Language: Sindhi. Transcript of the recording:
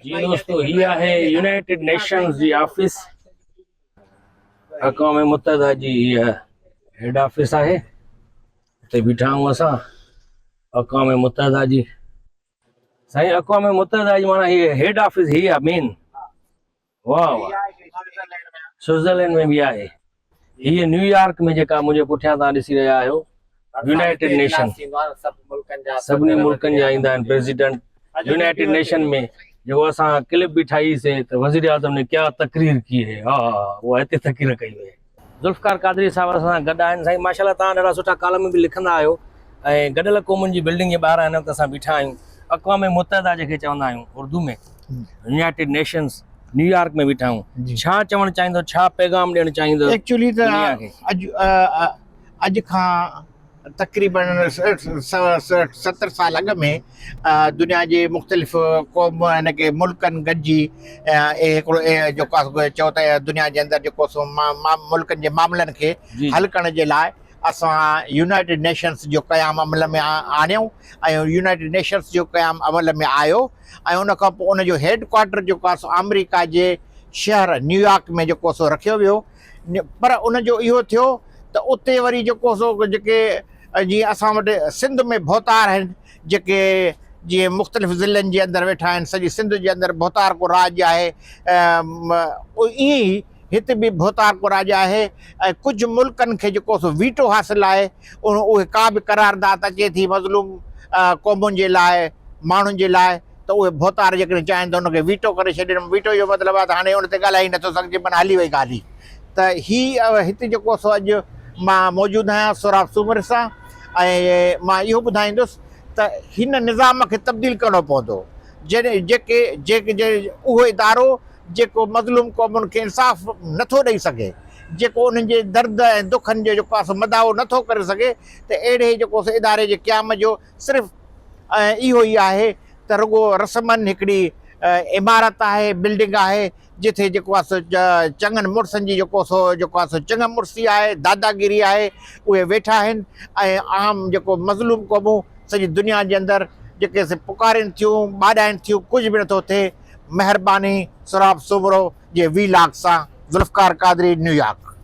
جي دوستو هي آهي يونائيٽيڊ نيشنز جي آفيس اقوام متحده جي هي هيڊ آفيس آهي اتي بيٺا آهيون اسان اقوام متحده جي سائين اقوام متحده جي معنی هي هيڊ آفيس هي آهي مين واه واه سوئٽزرلينڊ ۾ به آهي هي نيويارڪ ۾ جيڪا منهنجي پٺيان تان ڏسي رهيا آهيو يونائيٽيڊ نيشن سڀني ملڪن جا ايندا آهن پريزيڊنٽ يونائيٽيڊ نيشن ۾ جيڪو اسان ڪلپ به ٺاهي سي ته وزير اعظم ني ڪيا تقرير ڪي هي ها اها هتي تقرير ڪئي وئي ذوالفقار قادري صاحب اسان سان گڏ آهن سائين ماشاءالله تان ڏاڍا سٺا ڪالم به لکندا آهيو ۽ گڏيل قومن جي بلڊنگ جي ٻاهران هن وقت اسان بيٺا آهيون اقوام متحده جنهن کي چوندا آهيون اردو ۾ يونائيٽيڊ نيشنز نيويارڪ ۾ بيٺا آهيون ڇا چوڻ چاهيندو ڇا پيغام ڏيڻ چاهيندو ايڪچولي ته اڄ اڄ کان تقريبن 70 سال اڳ ۾ دنيا جي مختلف قوم هن کي ملڪن گڏجي هڪڙو جيڪو چئو ته دنيا جي اندر جيڪو سو ملڪن جي معاملن کي حل ڪرڻ جي لاء اسان يونائيٽيڊ نيشنز جو قيام عمل ۾ آڻيو ۽ يونائيٽيڊ نيشنز جو قيام عمل ۾ آيو ۽ ان کان پوء ان جو هيڊ ڪوارٽر جيڪو آهي سو آمريڪا جي شهر نيويارڪ ۾ جيڪو سو رکيو ويو پر ان جو اهو ٿيو ته اتي وري جيڪو سو جيڪي جيئن اسان وٽ سنڌ ۾ ڀوتار آهن جيڪي جيئن مختلف ضلعن جي اندر ويٺا آهن سڄي سنڌ جي اندر ڀوتار ڪو راڄ آهي ائين ئي هت به ڀوتارڪو راڄ آهي ۽ ڪجهه ملڪن کي جيڪو سو ويٽو حاصل آهي اهي ڪا به قرارداد اچي ٿي مظلوم قومن جي لاء ماڻهن جي لاء ته اهي ڀوتار جيڪڏهن چاهين ته ان کي ويٽو ڪري ڇڏين ويٽو جو مطلب آهي ته هاڻي ان تي ڳالهائي نٿو سگهجي معنيٰ هلي وئي ڳالهه ئي ته هي هت جيڪو سو اڄ مان موجود آهيان سهراب سومري سان ۽ مان اهو ٻڌائيندس ته هن نظام کي تبديل ڪرڻو پوندو جڏهن جيڪي جيڪي اهو ادارو جيڪو مظلوم قومن کي انصاف نه ٿو ڏئي سگهي، جيڪو انهن جي درد ۽ دکن جو جيڪو آهي سو مداوو نه ٿو ڪري سگهي ته اهڙي جيڪو سو اداري جي قيام جو صرف اهو ئي آهي ته رڳو رسمن هڪڙي عمارت آهي، بلڊنگ آهي، جتي جيڪو آهي سو چڱن مڙسن جي جيڪو سو جيڪو آهي سو چڱ مڙسي آهي، داداگيري آهي، اهي ويٺا آهن ۽ عام جيڪو مظلوم قومون سڄي دنيا جي اندر جيڪي سي پڪارين ٿيون، ٻاڏائين ٿيون، ڪجهه به نٿو ٿئي. مهرباني سهراب سومرو جي وي لاگ سان ذوالفقار قادري نيويارڪ.